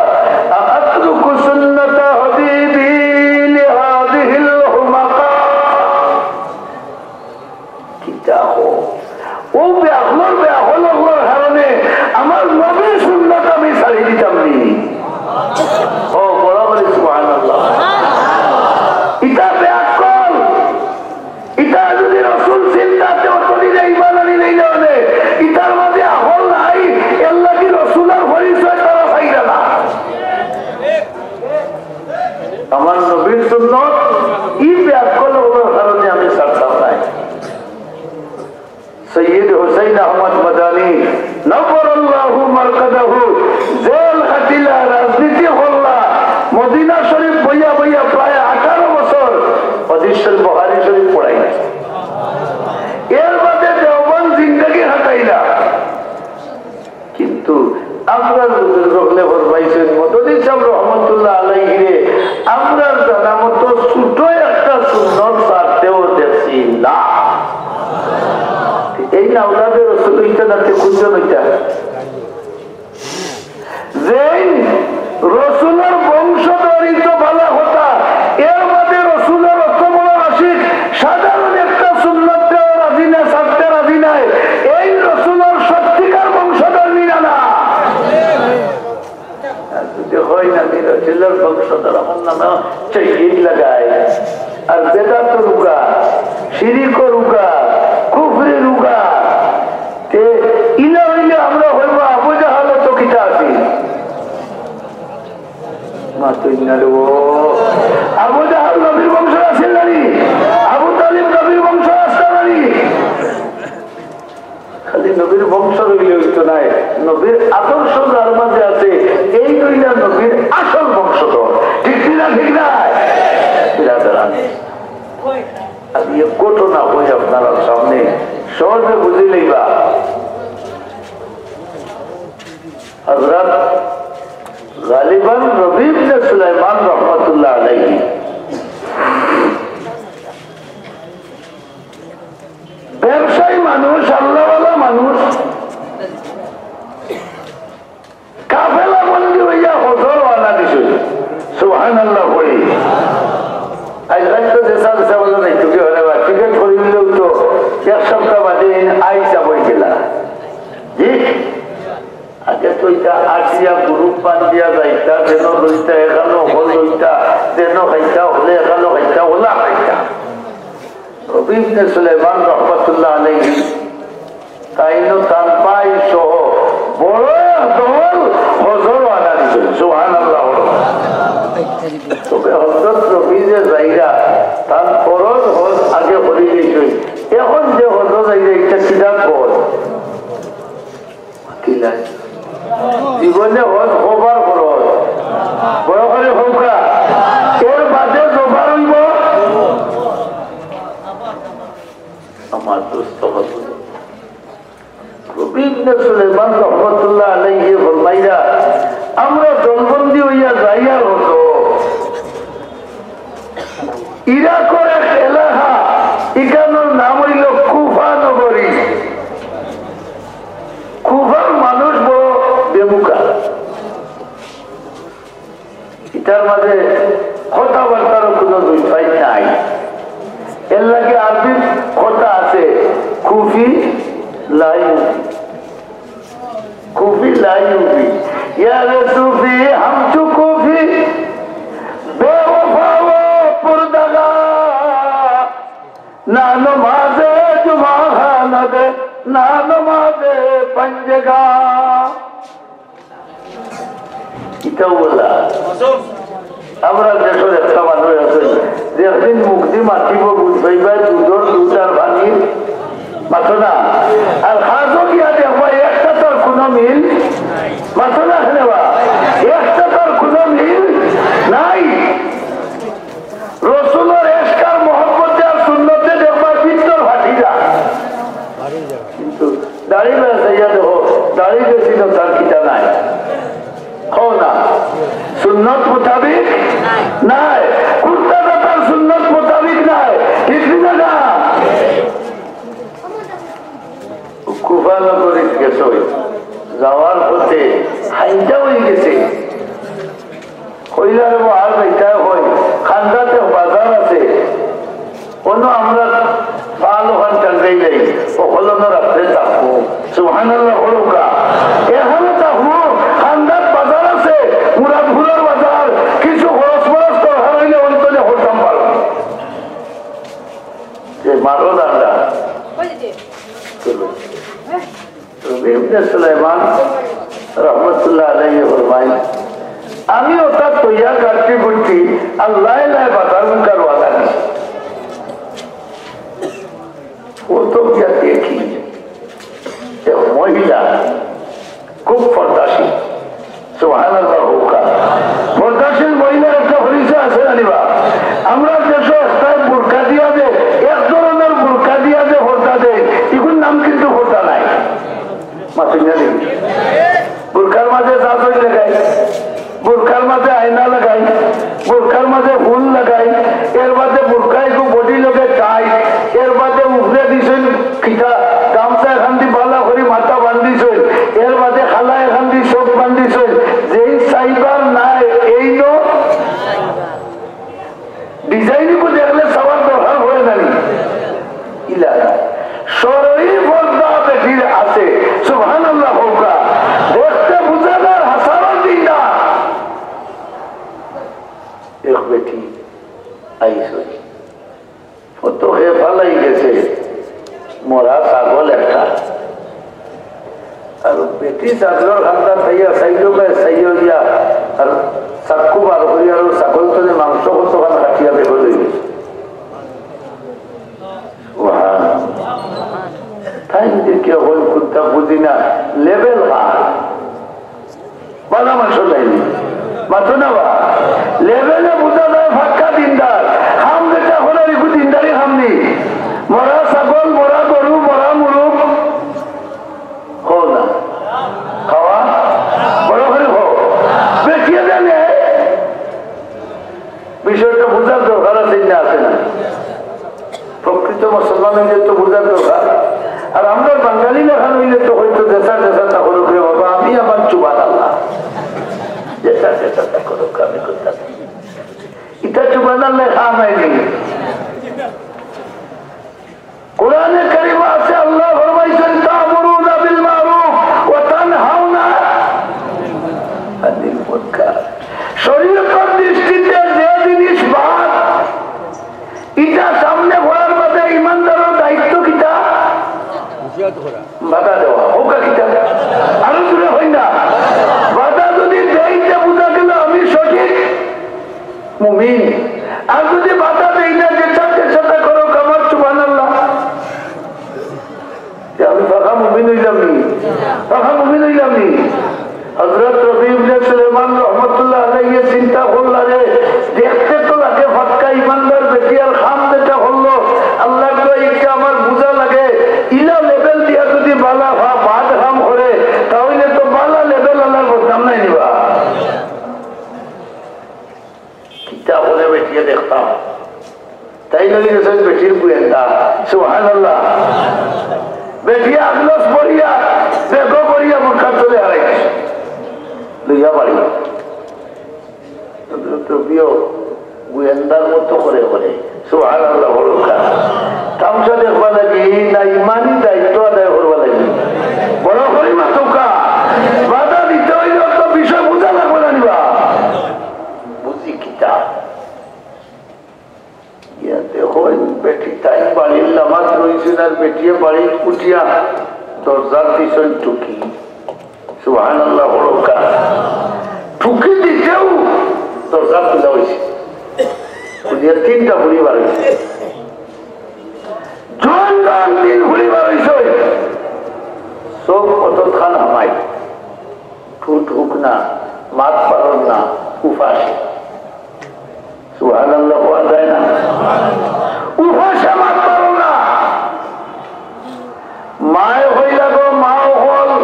"আআতরুকু সুন্নাতা হাবিবি লিহাযিহিল হুমাকা।" কিতা কও? অউ বেআক্কলর, বেআক্কল অকলর কারণে আমার নবীর সুন্নত আমি ছাড়ি দিতাম নি? ও, বড় করি সুবহানাল্লাহ। ইতা বেআক্কল। ইতা যদি রসুল চিন্তাতে অতদিনে ঈমান আনি লইলে অনে, ইতার মাঝে আকল নাই, এরলাগি রসুলর পরিচয় তারা পাইরা না। আমার নবীর সুন্নত, ই বেআক্কল অকলর কারণে আমি ছাড়তাম নায়। সৈয়দ হুসাইন আহমদ মাদানী, নব্বরাল্লাহু মারকাদাহু, জেল খাটিলা, রাজনীতি করলা, মদিনা শরীফ বইয়া বইয়া প্রায় আঠারো বছর হাদিস শরীফ, বুখারী শরীফ পড়াইলা। এর বাদে দেওবন্দ জিন্দেগি কাটাইলা। কিন্তু আমরার বুজুর্গ অকলে ফরমাইছইন, মদনী সাহেব রহমতুল্লাহ আলাইহিরে, আমরার জানা মতো ছোট একটা সুন্নত ছাড়তেও দেখছি না। এই না আওলাদে রসুল অইতা না তে কুনজন অইতা? যেইন রসুলর বংশধর, ই তো ভালা কথা। এর বাদে রসুলর অত বড় আশিক, সাধারণ একটা সুন্নতরে রাজি না, ছাড়তে রাজি নায়। এই রসুলর সত্যিকার বংশধর নি না না? আর যদি হয় না, নি রসুলর বংশধর, আমার নামে শহীদ লাগায়। আর বেদাত রুগা, শিরিক রুগা, কুফরি রুগা। তে ইলা অইলে আমরা অইব আবু জাহাল তো কিতা আছি? মাতুন না রে ও। আবু জাহাল নবীর বংশ আছিল না নি? আবু তালিব নবীর বংশ আছিল না নি? খালি নবীর বংশ অইলে অইতো নায়, নবীর আদর্শ যার মাঝে আছে, এই অইলা নবীর আসল বংশধর। ঠিক কি না? ঠিক না? বিরাদরান, আমি এক ঘটনা কই আপনারার সামনে, সহজে বুঝি লইবা। হযরত গালিবান রবি ইবনে সুলাইমান রহমতুল্লাহ আলাইহি ব্যবসায়ী মানুষ, আল্লাহওয়ালা মানুষ, কাফেলা বন্দি অইয়া হজর রওয়ানা দিছইন। সুবহানাল্লাহ কই। আইজ রাইত তো দেশা দেশা বলে নাই, তুমি হলে বা টিকিট করি দিলেও তো এক সপ্তাহ বাদে আইসা বই গেলা। জি? আগে তো ইটা আসিয়া গ্রুপ বান্ধিয়া যাইতা, যেন লইতা, এখানো হল লইতা। খাইতা, হকলে এখানো খাইতা, ওলা খাইতা। রবি ইবনে সুলাইমান রহমতুল্লাহ আলাইহি তাইনও তান ভাই সহ বড় এক দল হজর রওয়ানা দিছইন। সুবহানাল্লাহ। তবে হযরত রবি যে যাইরা, তান ফরজ হজ আগে করি দিছইন। এখন যে হজ যাইরা, ইটা কিতা ফরজ? কিলা? জীবনে হজ কয়বার ফরজ? বড় করি কউক্কা। এর বাদে যতবার অইবো। আমার দোস্ত হজরত রবি ইবনে সুলাইমান রহমতুল্লাহ আলাইহি ফরমাইরা, আমরা দলবন্দি অইয়া যাইয়ার হজো। ইরাকর এক এলাকা, ইখানর নাম অইলো কুফা নগরী। কুফার মানুষ বড় বেমুখা। ইতার মাঝে কথাবার্তারও কুনু দুই ফাইট নাই। এর লাগি আরবি কথা আছে, কুফি লা ইউফি। কুফি লা ইউফি। ইয়ারে সুফি, হাম তো কুফি, বেওফা ও পুরদগা, না নমাজে জুমা খানা দে, না নমাজে পঞ্জগা। ইটাও বলা। আমরা দেশর একটা মানুষ আছে, যে একদিন মুখ দি মাতিব, বুঝবায় দুধর দুধ আর পানি মাতো না। আর খাজো গিয়া দেখবা, একটা তার কুনু মিল, মাতো না কেনে বা, একটা তার কুনু মিল নাই। রসুলর এশক আর মহব্বতে আর সুন্নতে দেখবা ভিতর ফাটি যায়। কিন্তু দাড়ি বেঁচাইয়া দেখো, দাড়ি বেশি তো তার কিতা নাই। কও না, সুন্নত মোতাবিক নাই, কুর্তাটা তার সুন্নত মোতাবিক নাই, ঠিক না? না, কুফা নগরীত গেছে, যাওয়ার পথে হাইঞ্জা অই গেছে। কইলা রে, আর বেটা কই, খান্দাত বাজার আছে, অনো আমরা পাল ওখান টাঙ্গাই যাই, অকলনো রাত্রে থাকবো। সুবহানাল্লাহ বলুক্কা। এখানো থাকবো, খান্দাত বাজার আছে, মুরাদপুরের বাজার, কিছু খরচ মরচ দরকার অইলে অন্তরে করতাম পারবো। যে মারো দাদা। চলো। রবি ইবনে সুলাইমান রহমতুল্লাহ আলাইহি ফরমাইন, আমি অটা তৈয়ার কাটতে করতে আল্লাহ লাই বাজার মুখা রওয়ানা দিছি। ও তো গিয়া দেখি, এক মহিলা খুব পর্দাশীল। সুবহানাল্লাহ কউক্কা। পর্দাশীল মহিলার একটা পরিচয় আছে জানি বা? আমরা দেশো একটা বুরকা দিয়া যে, এক ধরনের বুরকা দিয়া যে পর্দা দেয়, ইগুর নাম কিন্তু পর্দা নাই। মাতুন না দেখি। বুরকার মাঝে জাজই লাগাই, বুরকার মাঝে আয়না লাগাই, বুরকার মাঝে ফুল লাগাই, এর বাদে বুরকা একটু বডি লগে টাই, এর বাদে উপরে দিছইন কিতা গামছা এখান দি বালা করি মাথা বান্ধিছইন, এর বাদে খালা এখান দি চোখ বান্ধিছইন, যেই সাইবার নাই এই নো ডিজাইন কো দেখলে সবার দরকার হয় না নি? ইলা শরয়ী পর্দা বেটির আছে। সুবহানাল্লাহ কউক্কা। দেখতে বুঝা যার হাজারো দিন না। এক বেটি আইসই। ও তো হে ফালাই গেছে। মরা ছাগল একটা। আর বেটি ছাগলর খান্দা খাইয়া চাইলো বে, চাইও গিয়া, আর চাক্কু বার করিয়া আর ছাগল তনে মাংস কতখান কাটিয়া বের করে দিল। ওহা। তাই যদি কেউ হয় কুন্তা বুঝি না, লেভেল আর। বালা মাংস দেয়নি। মাতো না বা? লেভেলে বুঝা যায় পাক্কা দিনদার। খাম যেটা হলো একটু দিনদারি খাম নি। মরা ছাগল, মরা গরু, মরা মুরুগ। হো না। খাওয়া? বড় করে হো। বেশি জানে। বিষয়টা বুঝার দরকার আছে না, আছে না? প্রকৃত মুসলমান অইলে তো বুঝার দরকার। আর আমরা বাঙালি লেখান অইলে তো হয়তো দেশা দেশা তা করুক রে বাবা, আমি আমার চুবান আল্লাহ। যেটা যেটা তা করুক, আমি করতাম। এটা চুবান আল্লাহ খাওয়া হয়নি। কোরআনে কারিমে আছে, আল্লাহ ফরমাইছেন, "তা'মুরুনা বিল মা'রুফ ওয়া তানহাউনা আনিল মুনকার।" শরীয়তের দৃষ্টিতে যে জিনিস বা বাধা দেওয়া, হউকা কিতা? আরো জোরে কইন না। বাধা যদি দেই, তে বুঝা গেল আমি সঠিক মুমিন। আর যদি বাধা দেই না, যে সাথে সাথে করো, আমার সুবহানাল্লাহ। তে আমি পাকা মুমিন অইলাম নি? পাকা মুমিন অইলাম নি? হযরত রবি ইবনে সুলাইমান রহমতুল্লাহ আলাইহি চিন্তা করলা রে, দেখতে তো লাগে পাক্কা ইমানদার বেটি, আর কাম যেটা করলো, আল্লাহর তো ইচ্ছা আমার বুঝা লাগে, ইলা লেভেল দিয়া যদি বালা বা বাদ কাম করে, তাহলে তো বালা লেভেল আল্লাহর বদনাম নাই নিবা। কিতা করে বেটিয়ে দেখতাম। তাই নলি গেছেন বেটির গোয়েন্দা। সুবহানাল্লাহ। বেটিয়ে আগলস পড়িয়া, বেগো পড়িয়া মুখার তলে হারাই গেছে। লইয়া বাড়ি। তো প্রিয় গোয়েন্দার মতো করে করে। সুবহানাল্লাহ, বড় কথা। তামশা দেখবা লাগি না ইমানি দায়িত্ব আদায় করবা লাগি? বড় করি মাতুক্কা। বাধা দিতে হইলে তো বিষয় বুঝা লাগবে না নিবা? বুঝি কিতা? ইয়া দেখইন, বেটি তাই বাড়ির লামাত রইছইন আর বেটিয়ে বাড়িত উঠিয়া দরজার পিছন টুকি। সুবহানাল্লাহ, বড় কথা। টুকি দিতেউ দরজা খুলা অইছে। খুলিয়া তিনটা ফুড়ি বার অইছে। জোয়ান জোয়ান তিন ফুড়ি বার অইছে। সব কতখান হামাই। ঠুট হুক না, মাত পারন না, উপাসে। সুবহানাল্লাহ কওয়া যায় না? উপাসে মাত পারো না। মায়ে কইলা গো, মা অকল,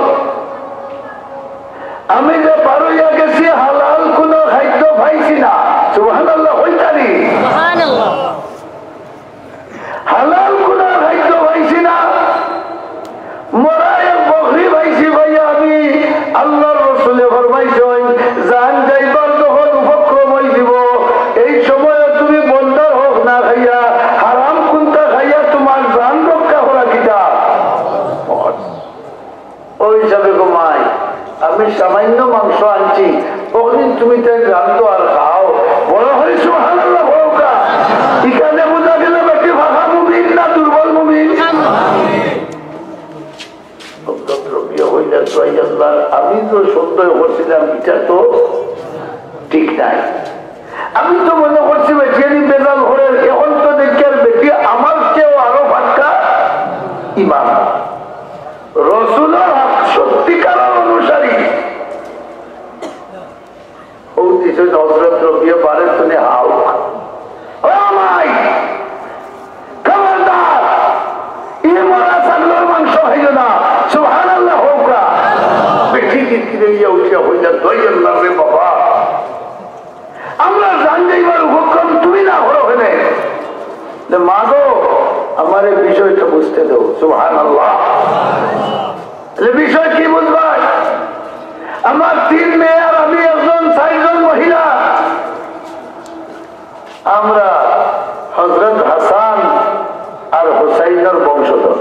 আমি যে বার অইয়া গেছি, হালাল কুনু খাদ্য পাইছি না। সুবহানাল্লাহ কইতারি? সুবহানাল্লাহ। হালাল কুনু খাদ্য পাইছি না। মরা এক বকরি পাইছি, পাইয়া আমি আল্লাহর রসুলে ফরমাইছইন, জান যাইবার যখন উপক্রম অইযিবো, এই সময় তুমি বন্দার হক না খাইয়া, হারাম কুন্তা খাইয়া তুমার জান রক্ষা করা কিতা? ওই হিসাবে গো মাই, আমি সামান্য মাংস আনছি, অখদিন তুমি তাই রান্ধো আর খাও। বড় করি সুবহানাল্লাহ কওকা। ইখানে বুঝা গেল বেটি পাকা মুমিন না দুর্বল মুমিন? হযরত রবিয়া কইলা, "তো আল্লাহ, আমি তো সন্দেহ করছিলাম, ইটা তো ঠিক নাই। আমি তো মনে করছি বেটিয়ে নি বেজাল করের, এখন তো দেখি আর বেটি আমার চেয়েও আরো পাক্কা ইমান।" রসুলর সত্যিকারর অনুসারী। ও দিছে হযরত রবিয়া বারে শুনে হাও। ও মাই, খবরদার, ই মরা ছাগলর মাংস খাইও না। সুবহানাল্লাহ কওকা। বেটি কিরকিরে ইয়া উঠিয়া কইলা, "দই আল্লাহ রে বাবা।" আমরা জান যাইবার উপক্রম তুমি না করো কেনে? যে মা গো, আমার এই বিষয়টা বুঝতে দাও। সুবহানাল্লাহ। যে বিষয় কি বুঝবায়? আমার তিন মেয়ে আর আমি একজন, চারজন মহিলা। আমরা হযরত হাসান আর হুসাইনর বংশধর।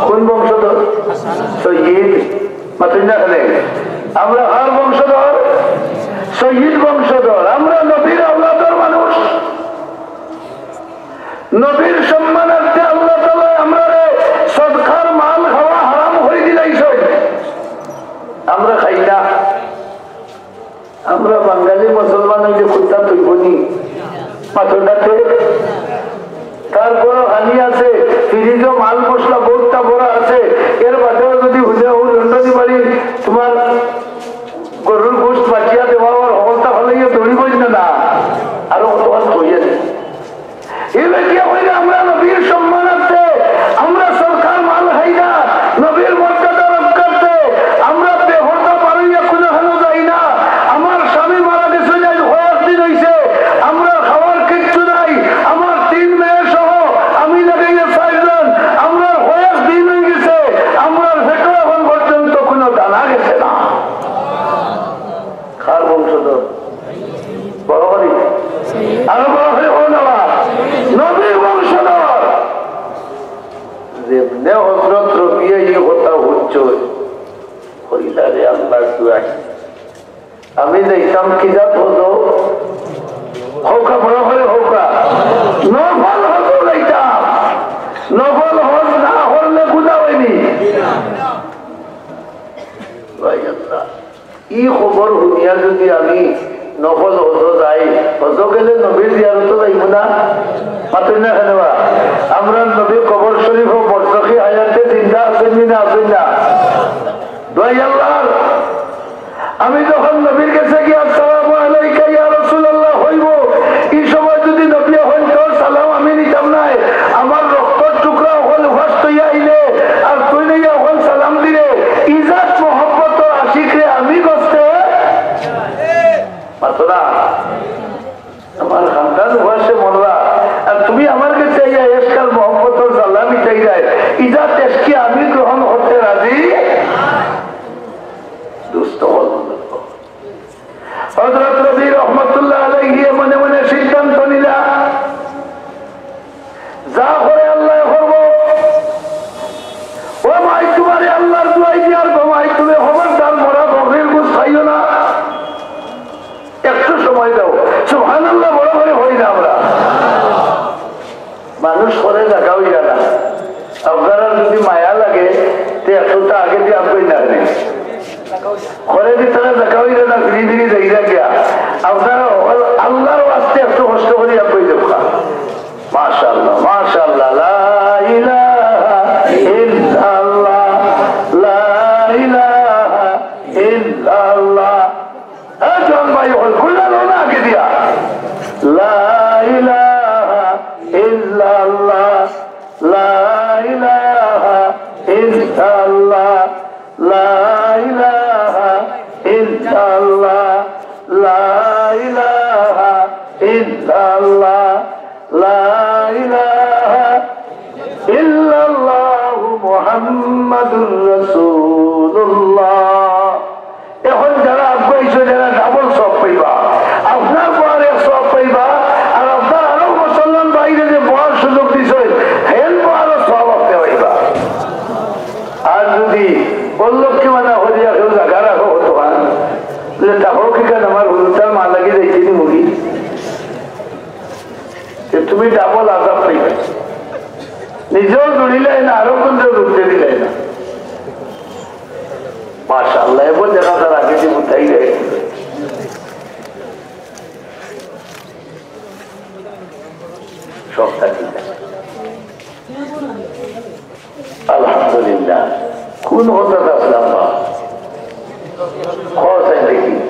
কোন বংশধর? সৈয়দ। মাতুন না কেনে? আমরা কার বংশধর? সৈয়দ বংশধর। আমরা নবীর আওলাদর মানুষ। নবীর সম্মানার্থে আল্লাহ তাআলা আমরারে সদকার মাল খাওয়া হারাম করি দিলাইছইন। আমরা খাই না। আমরা বাঙালি মুসলমান অইলে কুত্তা তুলব নি? মাথা ডাকে। তারপরও হানি আছে, ফ্রিজও মাল মশলা বহুতটা ভরা আছে, এর বাদেও যদি হুনে ও লন্ডনী বাড়ি তোমার গরুর গোশত বাটিয়া দেওয়া আর হকলতা ফালাইয়া দৌড়িব না, না, আরো কত আছে। এই বেটিয়ে কইলে আমরা নবীর সম্মানার্থে, আমরা সদকার মাল খাই না, নবীর মর্যাদা রক্ষার্থে আমরা বেপর্দা পার অইয়া কুনুখানো যাই না। আমার স্বামী মারা গেছইন, আইজ কয়েকদিন অইছে, আমরার খাওয়ার কিচ্ছু নাই। আমার তিন মেয়ে সহ আমি লাগাইয়া চাইরজন, আমরার কয়েকদিন অইগেছে, আমরার পেটো এখন পর্যন্ত কুনু দানা গেছে না। কার বংশধর? বড় করি। আরো বড় করি কও না বা। নবীর বংশধর। যেমনে হযরত রবিয়া ই কথা হুনছইন, কইলা, "রে আল্লাহর দুয়াই, আমি যাইতাম কি জাত হজ? কওকা, বড় করি কওকা। নফল হজ যাইতাম। নফল হজ না করলে গুনা অয়নি।" আছইন না কেনে বা? আমরার নবী কবর শরীফো বরজখি হায়াতে জিন্দা আছইন নি না আছইন না? দোহাই আল্লাহর। আমি যখন নবীর গেছে গিয়া "আসসালামু আলাইকা ইয়া রাসূলুল্লাহ" কইমু, ই সময় যুদি নবীয়ে কইন "তোর সালাম আমি নিতাম নায়, আমার রক্তর টুকরা অকল উপাস থইয়া আইলে, আর তুই নাইয়া অকল সালাম দিলে, ই জাত মহব্বতর আশিকরে আমি গস্তে মাতরাম।" আমার খান্দান উপাসে মররা, আর তুমি আমার গেছে আইয়া এশক আর মহব্বতর জ্বালা মিটাইরায়, ই জাত এশকে আমি গ্রহণ করতে রাজি। দুস্ত অকল, হযরত রবি রহমতুল্লাহ আলাইহি মনে মনে সিদ্ধান্ত নিলা, যা করে আল্লায় করবো। ও মাই, তুমারে আল্লার দোয়াই দিয়ার গো মাই, তুমি খবরদার মরা বকরির গোস্ত খাইও না। একটু সময় দেও। সুবহানাল্লাহ বড় করি কই না আমরা। মানুষ করে জাগা অইরা না। আপনারার যুদি মায়া লাগে, তে একটু তা আগে দিয়া আগুয়াই না রে। করে দি তারা জাগা অইরা না, ফিরি ফিরি যাইরা গিয়া। আপনারা অকল আল্লার ওয়াস্তে একটু কষ্ট করি আগুয়াই যাউক্কা। মাশাআল্লাহ, মাশাআল্লাহ, লা ইলাহা ইল্লাল্লাহ, লা ইলাহা ইল্লাল্লাহ। এ জন ভাই অকল, খুললা লো না আগে দিয়া। লা ইলাহা ইল্লাল্লাহ, লা ইলাহা ইল্লাল্লাহ, লা ইলাহা ইল্লাল্লাহ, লা ইলাহা ইল্লাল্লাহ, লা ইলাহা ইল্লাল্লাহু মুহাম্মাদুর রাসূলুল্লাহ। এখন যারা আগুয়াইছো, যারা ডাবল সওয়াব পাইবা, আপনার পরে সওয়াব পাইবা, আর আপনার আরো মুসলমান ভাইরে যে বওয়ার সুযোগ দিছইন, হেন বওয়ারও সওয়াব আপনে পাইবা। আর যুদি বললো কি মানে হরিয়া কেউ জাগা রাখো হতো আর, বলে তা হোক কি কেন আমার হুজুরটার মা লাগি যাইতে নি মুগি? যে তুমি ডাবল আজাব পাইবে, নিজেও জুড়িলাই না, আরো কোন কেউ ঢুকতে দিলাই না। মাশাআল্লাহ, এবার দেখা তার আগে যে উঠাই দেয়। সবটা ঠিক আছে। আলহামদুলিল্লাহ। কোন কথাত আছলাম বা? কও চাই দেখি।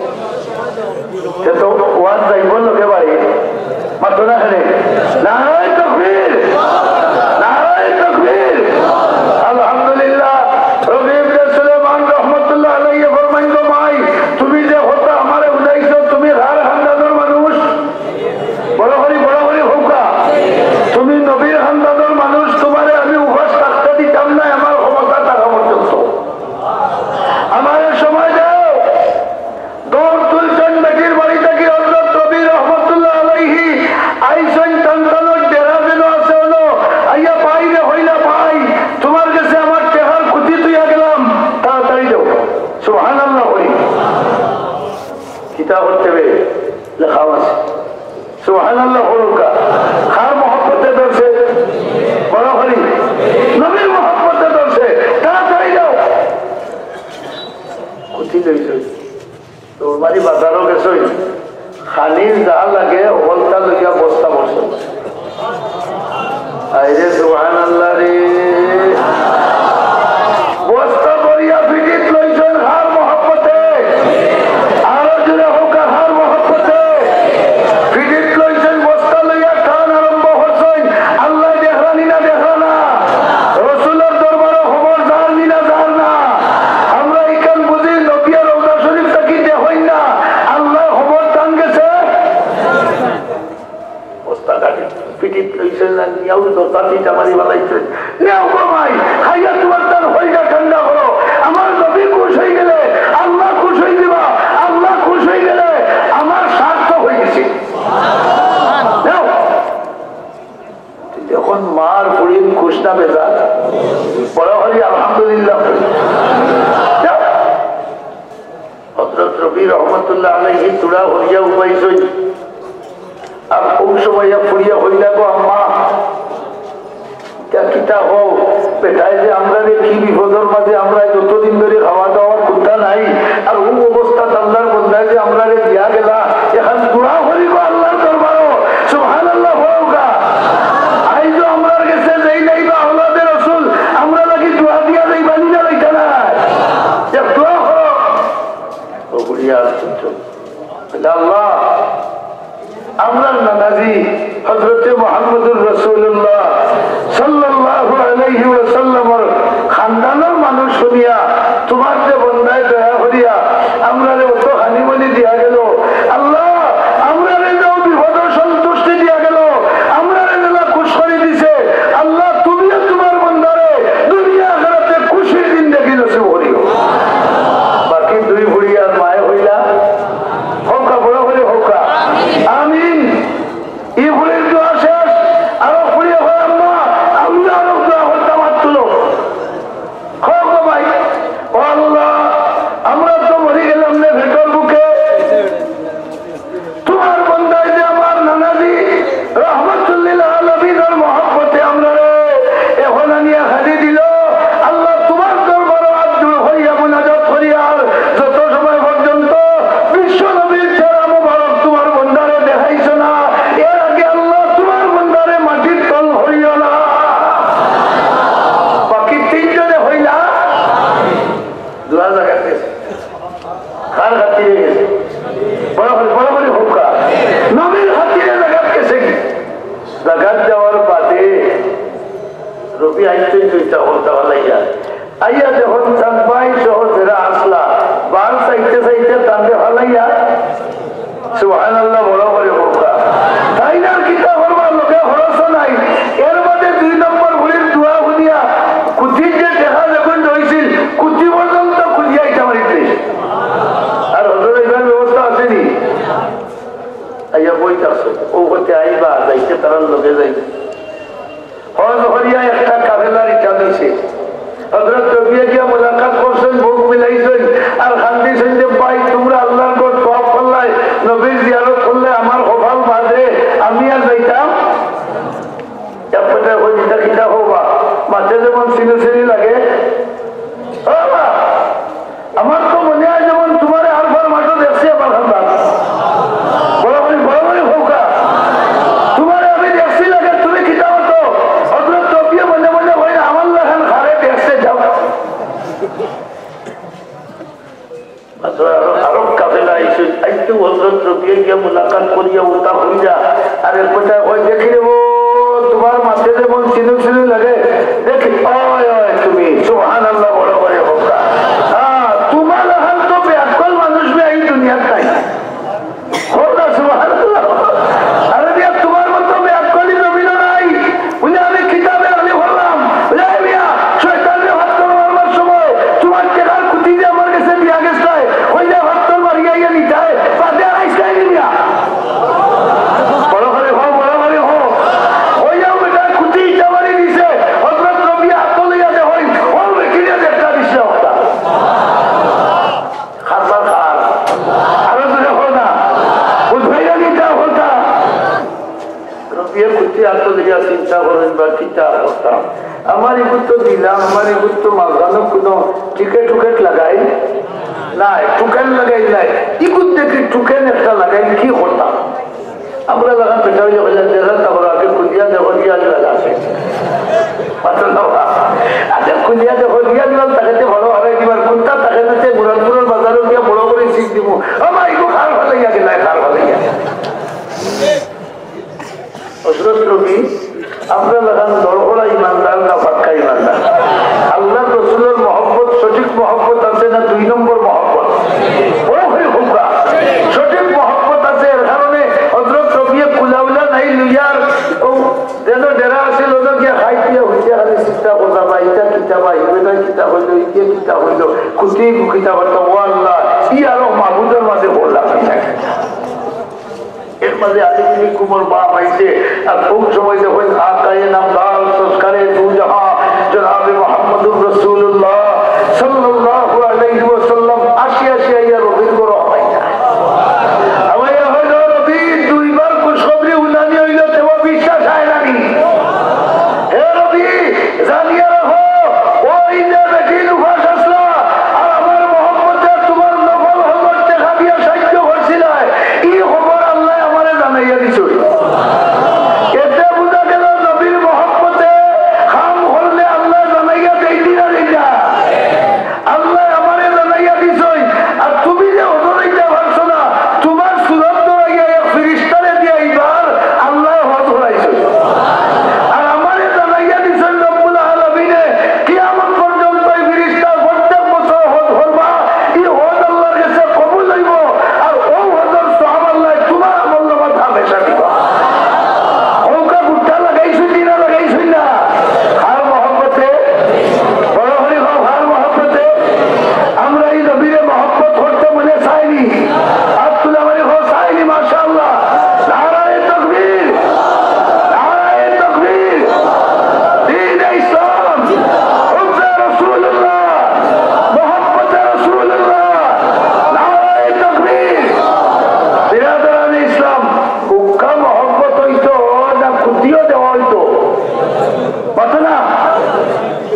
তে তো ওয়াজ যাইবো লোকে বাড়ি। মাতো না খালি। নারায়ে তাকবীর। নারায়ে তাকবীর। আলহামদুলিল্লাহ। রবি ইবনে সুলাইমান রহমতুল্লাহ আলাইহি ফরমাইন, "গো মাই, তুমি যে কথা আমারে বুঝাইছো, তুমি কার খান্দানর মানুষ?" বড় করি, বড় করি কউক্কা। তুমি নবীর খান্দানর মানুষ, তুমারে আমি উপাস থাকতে দিতাম না, আমার ক্ষমতা থাকা পর্যন্ত। আমারে সময় দেও। দৌড় তুলছইন বেটির বাড়ি থাকি হযরত রবি রহমতুল্লাহ আলাইহি, আইছইন তান তানর ডেরা যেন আছে অনো, আইয়া ভাইরে কইলা, "ভাই, তুমার গেছে আমার টেকার খুঁটি থইয়া গেলাম, তাড়াতাড়ি দেও।" সুবহানাল্লাহ কই। কিতা করতে হবে? লেখাও আছে। সুবহানাল্লাহ কউক্কা। কার মহব্বতে ধরছে? বড় করি। নবীর মহব্বতে ধরছে। তাড়াতাড়ি যাও। খুঁটি লইছে। তো মানে বাজারও গেছে। খানির যা লাগে, হকলতা লইয়া বস্তা ভরছে। আরে সুবহানাল্লাহ রে। বস্তা ভরিয়া পিঠিত লইছইন কার মহব্বতে? আরো জোরে কউক্কা, কার মহব্বতে? পিঠিত লইছইন, বস্তা লইয়া টান আরম্ভ করছইন। আল্লায় দেখরা নি না দেখরা না? রসুলর দরবারো খবর যার নি না যার না? আমরা ইখান বুঝি নবিয়ে রওজা শরীফ থাকি দেখইন না, আল্লায় খবর টান গেছে। বস্তা কাটি পিঠিত লইছইন না, নিয়াও দরজা তিনটা মারি ফালাইছইন। নেও গো মাই, খাইয়া তুমার তার হইটা ঠান্ডা করো। আমার নবী খুশ অইগেলে আল্লাহ খুশ অইযিবা, আল্লাহ খুশ অইগেলে আমার স্বার্থ অইগেছে। নেও। এখন মার ফুড়ির খুশ না বেজার? বড় করি আলহামদুলিল্লাহ। যাও। হযরত রবি রহমতুল্লাহ আলাইহি থুড়া করিয়া উবাইছইন। আর অউ সময় ফুড়িয়ে কইলা, "গো আম্মা, ইতা কিতা কও? বেটায় যে আমরারে কি বিপদর মাঝে, আমরা যতদিন ধরি খাওয়া দাওয়ার কুন্তা নাই, আর অউ অবস্থাত আল্লাহর বন্দায় যে আমরারে দিয়া গেলা, এখান দোয়া করি গো আল্লাহর দরবারো।" সুবহানাল্লাহ কউক্কা। ও হতে আইবা, যাইতে তারার লগে যাই। হজ করিয়া একটা কাফেলা return অইছে। হযরত রবিয়ে গিয়া মুলাকাত করছইন, বুক মিলাইছইন, আর কান্দিছইন যে, "ভাই, তুমরা আল্লার ঘর তওয়াফ করলায়, নবীর জিয়ারত করলায়, আমার কপাল বাদে, আমি আর যাইতাম।" এক কথায় কই, "ইতা কিতা কওবা? মাতে যেমন চিনু চিনু লাগে।" ও বা, আমার তো মনে হয় যেমন তুমারে আরফার মাঠো দেখছি আমার খান্দান। বড় করি, বড় করি কউক্কা। তুমারে আমি দেখছি লাগে, তুমি কিতা মাতো? হযরত রবিয়ে মনে মনে কইরা, "আমার লাখান কারে দেখছে যাও।" মাত্র আরো, আরো কাফেলা আইছে। আইতে হযরত রবিয়ে গিয়া মুলাকাত করিয়া উতা কইরা, আর এক কথায় কই, "দেখি রে ও, তুমার মাতে যেমন চিনু চিনু লাগে, দেখি, ওই, ওই, তুমি, সুবহানাল্লাহ, বড় করি কউক্কা।" হ্যাঁ, তুমার লাখান তো বেআক্কল মানুষ বে এই দুনিয়াত নাই। কউক্কা সুবহানাল্লাহ। আরে মিয়া, তুমার মতো বেআক্কলি জমিনো নাই। বুলে, "আমি কিতাবে আলি করলাম।" বুলে, "এই মিয়া, শয়তানরে পাত্থর মারবার সময় তুমার টেকার কুতি যে আমার গেছে দিয়া গেছলায়, কইলা পাত্থর মারিয়া ইয়া নিতায়, বাদে আর আইছলায় নি মিয়া?" বড় করি কও, বড় করি কও। কইয়াও বেটায় কুতি ইটা মারি দিছে, হযরত রবিয়ে আতো লইয়া দেখইন, ও বেটিরে দেখতা দিছে ওটা। খারবার খার। আরো জোরে কও না। বুঝবাইরা নিতা কথা। রবিয়ে কুতি আতো লইয়া চিন্তা করইন বা কিতা করতাম। আমার ইগুত তো দিলাম, আমার ইগুত তো মাঝখানো কুনু টিকেট টুকেট লাগাইল নাই, টুকেন লাগাইল নাই। ইগুত দেখি টুকেন একটা লাগাইল, কি করতাম? আমরা যখন বেটা অইলে কইলাম, "দেখা তা বড় আগে খুলিয়া দেখো, দিয়া দিবা আছে।" মাত্র না বা। আগে খুলিয়া দেখো, দিয়া দিবা, তাকে তো ভালো হারাই দিবার। কোনটা তাকে দিতে মুরাদপুরের বাজারো গিয়া বড় করি সিট দিমু। ও ভাই, ইগু খার ফালাইয়া গেলায়, খার ফালাইয়া। হযরত রবি, আমরা লাখান দরগড়া ইমানদার না পাক্কা ইমানদার? আল্লার রসুলর মহব্বত, সঠিক মহব্বত আছে না দুই নম্বর মহব্বত? বড় করি কউক্কা। সঠিক মহব্বত আছে, এর কারণে হযরত রবিয়ে কুলাউলা নাই লইয়ার, ও যেন ডেরা আছিল, ওনো গিয়া খাই পিয়া হইতে খালি চিন্তা করতা বা ইটা কিতা বা ইবেটা কিতা কইলো, ইগে কিতা কইলো, কুতি কিতা করতা, ও আল্লাহ, ই আরো মাবুদর মাঝে বললাম কিতা কিতা। এর মাঝে আলী বিন কুমর বাপ আইছে, আর কোন সময় যখন আকায়ে নামদার সরকারে দু জাহান জনাবে মুহাম্মদুর রাসূলুল্লাহ সাল্লাল্লাহু আলাইহি ওয়াসাল্লাম আসি আসি আইয়া রবির ঘরো হামাইতা। হামাইয়া কইলো, "রবি, দুইবার খুশখবরি হুনানি অইলো, তেও বিশ্বাস অয় না নি?" হে রবি, জানিয়া রাখো, ওই যে বেটিন উপাস আছলা, আর আমার মহব্বতে তুমার নফল হজর টেকা দিয়া সাহায্য করছিলায়, ই খবর আল্লায় আমারে জানাইয়া দিছইন। এতে বুঝা গেল নবীর মহব্বতে কাম করলে আল্লায় জানাইয়া দেইন নি না দেইন না? আল্লায় আমারে জানাইয়া দিছইন, আর তুমি যে হজর অইতা পারছো না, তুমার সুরত ধরাইয়া এক ফিরিস্তারে দিয়া ইবার আল্লায় হজ করাইছইন। আর আমারে জানাইয়া দিছইন রব্বুল আলামিনে, কিয়ামত পর্যন্ত ই ফিরিস্তায় প্রত্যেক বছর হজ করবা, ই হজ আল্লার গেছে কবুল অইবো, আর অউ হজর সওয়াব আল্লায় তুমার আমল নামাত হামেশা দিবা। কউক্কা গুট্টা লাগাইছইন নি না লাগাইছইন না? কার মহব্বতে? বড় করি কও, কার মহব্বতে? আমরা ই নবীরে মহব্বত করতে মনে চায় নি? আত তুলা করি কও, চায় নি, মাশাআল্লাহ। নারায়ে তাকবীর, নারায়ে তাকবীর। দ্বীনে ইসলাম, হুব্বে রাসূলুল্লাহ, মহব্বতে রাসূলুল্লাহ। নারায়ে তাকবীর। বিরাদরানে ইসলাম, কউক্কা মহব্বত অইতো না কুতিও দেওয়া অইতো? মাতো না?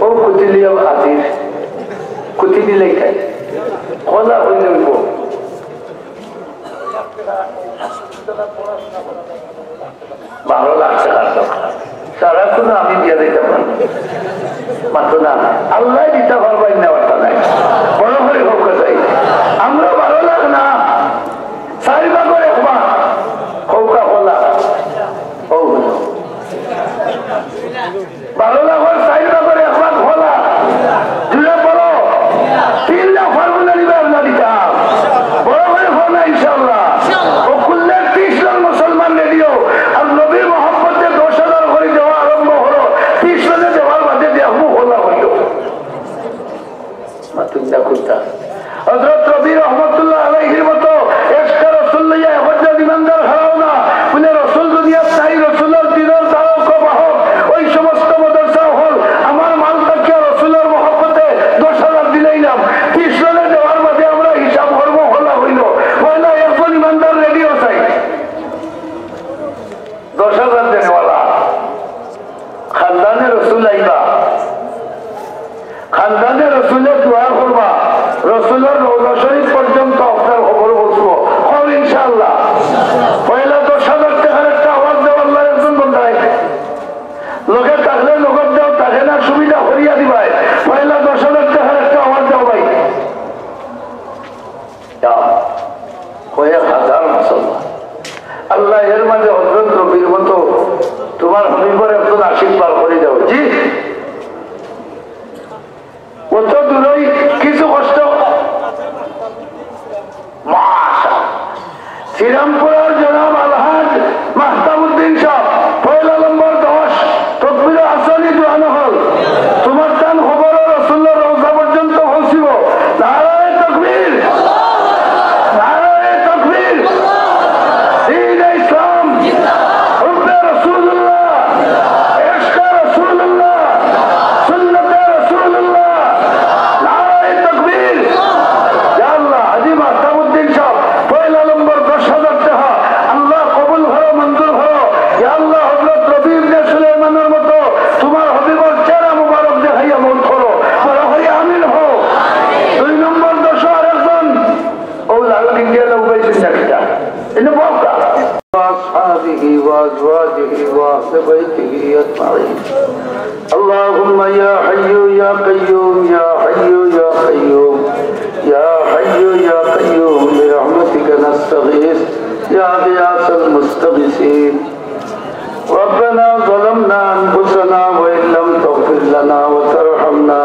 অউ কুতি লইয়া হাজির। কুতি দিলে খাই। কলা অইলে অইবো। বারো লাখ টেকার দরকার। তারা কুনু আমি দিয়া দিতাম পারি। মাতো না। আল্লায় দিতা পারবা, ইন্না পারতা নায়। বড় করি কউক্কা চাই। আমরা বারো লাখ না, চাইর ভাগর এক ভাগ। কউক্কা কলা। অউ বারো লাখর চাইর ভাগর এক ভাগ কলা। জুরে বলো। তিন লাখ পারবো না নি বা আমরা দিতাম। বড় করি কও না ইনশাআল্লাহ। অউ কুল্লে তিরিশ জন মুসলমান রেডিও। আর নবীর মহব্বতে দশ হাজার করি দেওয়া আরম্ভ করো। তিরিশ জনে দেওয়ার বাদে দেখমু কলা অইলো। মাতুন না কুনটা? হযরত রবি রহমতুল্লাহ আলাইহির মতো এশকে রসুল লইয়া একত্র হযরত রবির মতো তুমার হাবিবর একজন আশিক বার করি দেও। জি, অত দূরই কিছু কষ্ট। মাশাআল্লাহ। শ্রীরামপুরার জনাব আলহাজ মাহতাবউদ্দিন সাহেব, পয়লা নম্বর দশ, তকবির হাসানি দোয়া নকল। তুমার তান খবর রসুলর রওজা পর্যন্ত পৌঁছিব। নারায়ে তকবীর, নারায়ে তকবীর। দ্বীনে ইসলাম, হুব্বে রাসূলুল্লাহ, ইশকে রাসূলুল্লাহ, সুন্নতে রাসূলুল্লাহ। নারায়ে তকবীর। ইয়া আল্লাহ, হাজী মাহতাবউদ্দিন সাহেব, পয়লা নম্বর দশ হাজার টাকা। আল্লাহ কবুল করো, মঞ্জুর করো। ইয়া আল্লাহ, হযরত রবি ইবনে সুলাইমানের মতো তুমার হাবিবর চেহারা মুবারক দেখাইয়া মউত করো। বড় করি আমিন হও। দুই নম্বর দশ আরেকজন, ও লাল গিঞ্জিয়া লোক পাইছেন না কিতা? এনে বউকা। وأصحابه وأزواجه وأهل بيته أجمعين. اللهم يا حي يا قيوم، يا حي يا قيوم، يا حي يا قيوم، برحمتك نستغيث يا غياث المستغيثين. ربنا ظلمنا أنفسنا وإن لم تغفر لنا وترحمنا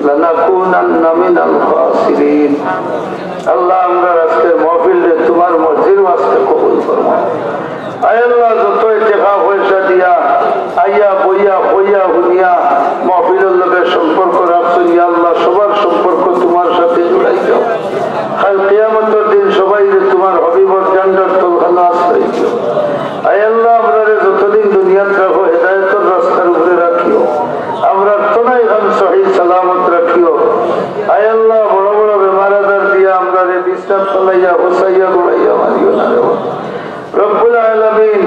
لنكونن من الخاسرين. আল্লাহ, আমরার আজকের মাহফিলরে তুমার মর্জির ওয়াস্তে কবুল ফরমাও। আয় আল্লাহ, যতই টেকা পয়সা দিয়া আইয়া বইয়া কইয়া হুনিয়া মাহফিলর লগে সম্পর্ক রাখছইন, ইয়া আল্লাহ, সবার সম্পর্ক তুমার সাথে জুড়াই দাও। কাল কিয়ামতর দিন সবাইরে তুমার হাবিবর জান্নাতর তলখানো আশ্রয় দিও। আয় আল্লাহ, আমরারে যতদিন দুনিয়াত রাখো, হেদায়েতর রাস্তার উপরে রাখিও। আমরার তনাই খান সহি সালামত রাখিও। আয় আল্লাহ, বড় বড় বেমার আজার দিয়া আমরারে বিছনাত ফালাইয়া, হুসাইয়া, গুড়াইয়া মারিও না রে বাবা। রব্বুল আলামিন,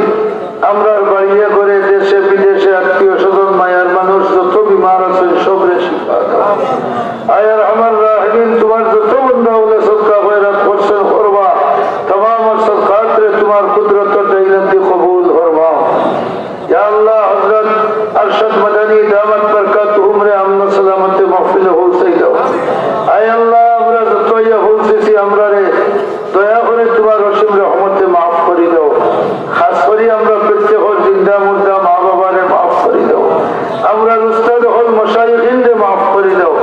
আমরার বাড়িয়ে ঘরে, দেশে বিদেশে, আত্মীয় স্বজন, মায়ার মানুষ যত বিমার আছইন, সবরে শিফা দাও। আয় আরহামার রাহিমিন, তুমার যত বন্দা অকলে সদকা খয়রাত করছইন, করবা, তামাম সদকাতরে তুমার কুদরতর ডাইনাত দি কবুল ফরমাও। ইয়া আল্লাহ, হযরত আরশাদ মাদানী দামাত বারকাতুহুমরে আমন সালামতে মাহফিলে পৌঁছাই দাও। আয় আল্লাহ, আমরা যত আইয়া পৌঁছেছি, আমরারে দয়া করি তুমার অসীম রহমতে মাফ করি দাও। খাস করি আমরা প্রত্যেকর জিন্দা মুর্দা মা বাবারে মাফ করি দাও। আমরার উস্তাদ অকল মশাইখিনরে মাফ করি দাও।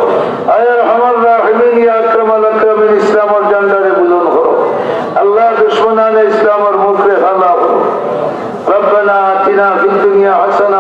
আয় আরহামার রাহিমিন, ইয়া আকরামাল আকরামিন, ইসলামর ঝান্ডারে বুলন্দ করো। আল্লাহ, দুশমনানে ইসলামর মুখরে কালা করো। ربنا آتنا في الدنيا حسنة